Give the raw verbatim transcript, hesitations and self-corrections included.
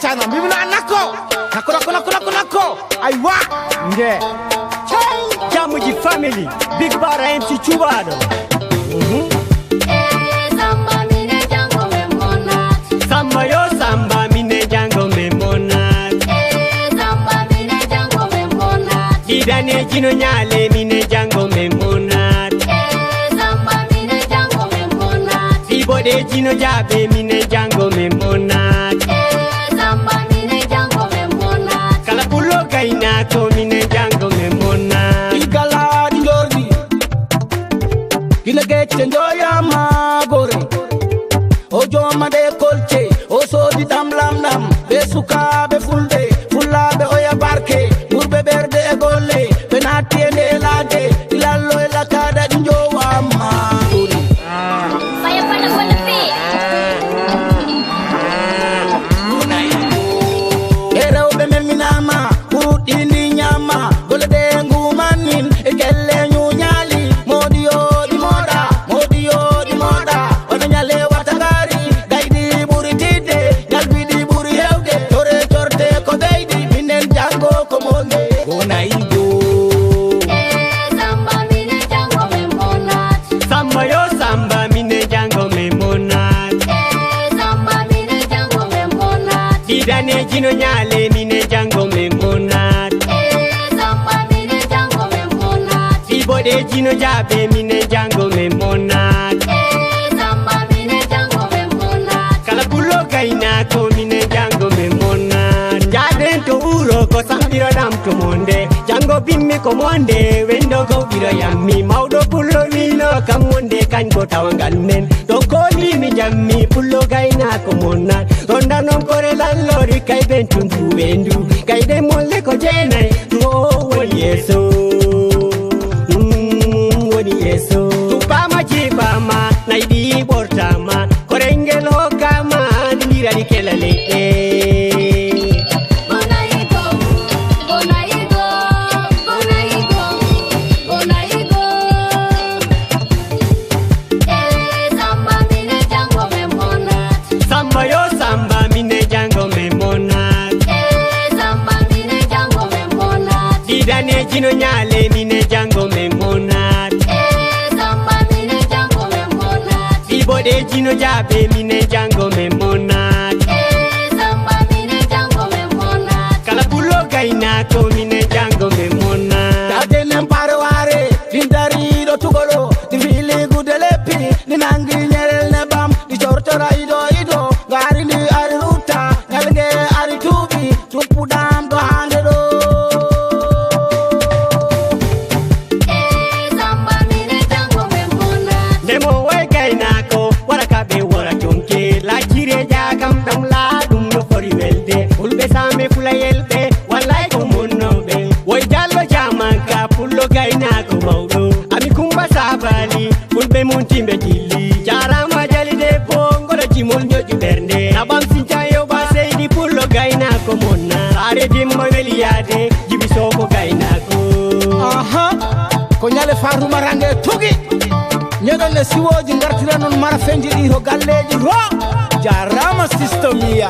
Tanga, mbimi na nakko. Nakko, nakko, nakko, nakko, nakko. Aywa. Nge. Jamuji family. Big Bara M C Cubaɗo. Mhm. Eh, Samba, mine jango me monat. Samba yo Samba, mine jango me monat. Eh, Samba, mine jango me monat. Ɗiɗaneji no ñaale, mine jango me monat. Eh, Samba, mine jango me monat. Ɗi boɗeji no jaaɓe, mine jango me monat. Eh, Samba, mine jango me monat. Kala pullo gaynako, mine jango me monat. Igala ɗi jorɗi. Ina gecce njoyama gore. O jooma ɗe kolce, o soodi ɗam lamɗam. Ɓe sukaaɓe fulɓe, fullaaɓe oya barke. Ɓurɓe ɓerde e golle, ɓe naatti e nde laade. Ilallo e lakaaɗa ɗi njowama. Fire, fire, fire, fire. E rewɓe memminama, puɗɗi ndi ñama. Golle ɗe nguman min, e kelle ñuñali. Moodi yo ɗi moɗa, moodi yo ɗi moɗa. Wona ñale watagari, gayɗi ɓuri tidde, ñalbiɗi ɓuri hewde. Tore torte ko ɓeydi, minen jango ko monde. Wona igo. Eh, Samba, mine jango me monat. Samba yo Samba, mine jango me monat. Eh, Samba, mine jango me monat. Ɗiɗaneji no ñaale, mine jango me monat. Eh, Samba, mine jango me monat. Ɗi boɗeji no jaaɓe, mine jango me monat. Eh, Samba, mine jango me monat. Kala pullo gaynako, mine jango me monat. Jaaden to wuro ko samɗiroɗam to monde. Jango bimmi ko monde, wendo gawɗiroyammi. Mawɗo pullo wino kam monde, kañ ko tawangal men. To koli mi jammi, pullo gaynako monat. Ronda non kore lallori, kay ben tundu wendu. Kay de molle ko jeenay, to woni yeeso. Mm, woni yeeso. Tupama jibama, nayɗi ɓortama. Korengel hokkama, ɗi mbirani kela leɗɗe. Gonaigo, gonaigo, gonaigo, gonaigo. Eh, Samba, mine jango me monat. Samba yo Samba, mine jango me monat. Eh, Samba, mine jango me monat. Ɗiɗaneji no ñaale, mine jango me monat. Eh, Samba, mine jango me monat. Ɗi boɗeji no jaaɓe, mine jango me monat. Eh, Samba, mine jango me monat. Kala pullo gaynako, mine jango me monat. Tawde nen parware, ɗin dariɗo tugolo, ɗi fili gude leppi, ɗi nangi ñerel ne bam, ɗi corcora ido ido, ngari ndi ari rutta, ñalge ari tuuɓi, tuppuɗam ɗo hande ɗo. Eh, Samba, mine jango me monat. Ndemo way gaynako, wara ka ɓe wara conke, laccire ƴakam ɗam laaɗum no fori welde. Fulɓe same fulayelɓe, wallay ko monnoɓe. Woy jallo jamanka, pullo gaynako mawɗo. Ami Kumba Sabali, fulɓe muntimɓe jilli. Jarama jali debbo, ngolo jimol njoƴu ɓernde. Nabam sinca yo ba seydi pullo gaynako monna. Saare dimma weliyade, jibi soko gaynako. Aha, ko ñale Fatuma Range tugi. Ñeɗon e siwooji ngartira non marafenji ɗi to galleji ro. Jarama sistomiya.